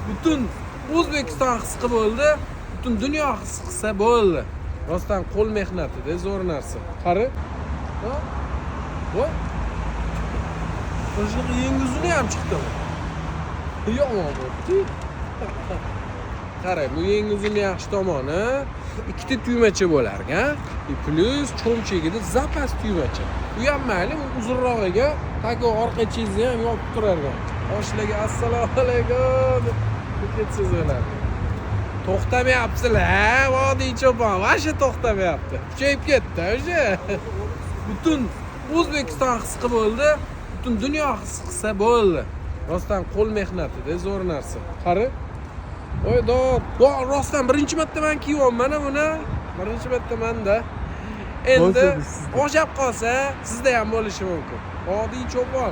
Butun O'zbekiston his qilib bo'ldi, butun dunyo his qilsa bo'ldi. Rostdan qo'l mehnatida zo'r narsa. Qara. Ha? Voy. Shunaqa yenguzini ham chiqdimi? Yomon bo'libdi. Qarang, bu yenguzini yaxshi tomoni ikkita tugmacha bo'lar ekan. И плюс cho'nchagida запас tugmacha. U ham mayli, u uzunroq ekan, так orqa chingizni ham yopib turar ekan. Qo'shnilarga "Assalomu alaykum" deb ketsangiz bo'ladi. To'xtamayapsizlar, Vodiy cho'pon, вообще to'xtamayapti. Kuchayib ketdi уже. Butun O'zbekiston his qilib bo'ldi, butun dunyo his qilsa bo'ldi. Rostdan qo'l mehnatida zo'r narsa. Qara. Voy dod. Rostdan birinchi marta man kiyyapman buni. Birinchi marta manda. Endi Bo'lsa, sizda. O'xshab qolsa, sizda ham bo'lishi mumkin. Vodiy cho'pon.